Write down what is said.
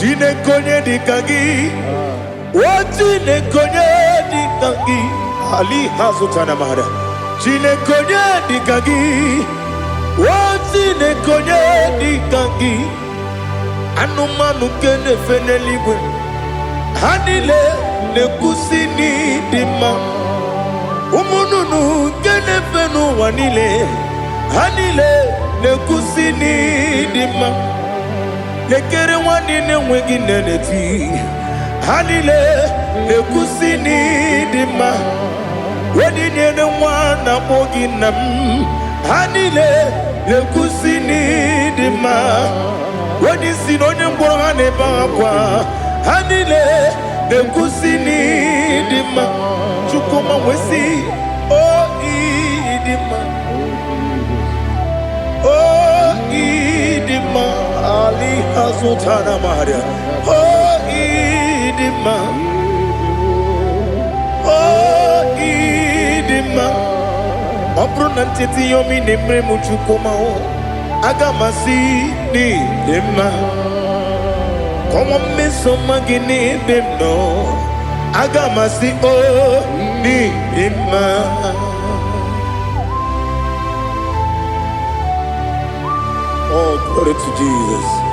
Chineke, onye dịka gị? O Chineke, onye dịka gị? Ali ha zụtara mara. Chineke, onye dịka gị? O Chineke, onye dịka gị? Anụmanụ nke na-efe n'eluigwe, ha niile na-ekwusi n'ịdị mma. Ụmụ nnụnụ nke na-efe n'ụwa niile, ha niile na-ekwusi n'ịdị mma. Lekere nwa niile enweghị nne na-eti, ha niile na-ekwusi n'ịdị mma. Onye nyere nwa na-akpọ gị nna m, ha niile na-ekwusi n'ịdị mma. Onye isi na onye ngwọrọ, ha na-ebe akwa, ha niile na-ekwusi n'ịdị mma. Chukwuma wee o ịdị mma, o ịdị mma. Ali azụtara maria. O ịdị mma, o ịdị mma. Ọ bụrụ na ncheta ihe omi na-emere m, Chukwuma o, aga m asị n'ịdị mma. Kọwa mmeso ọma gị n'ebe m nọ, aga m asị o n'ịdị mma. Oh, glory to Jesus.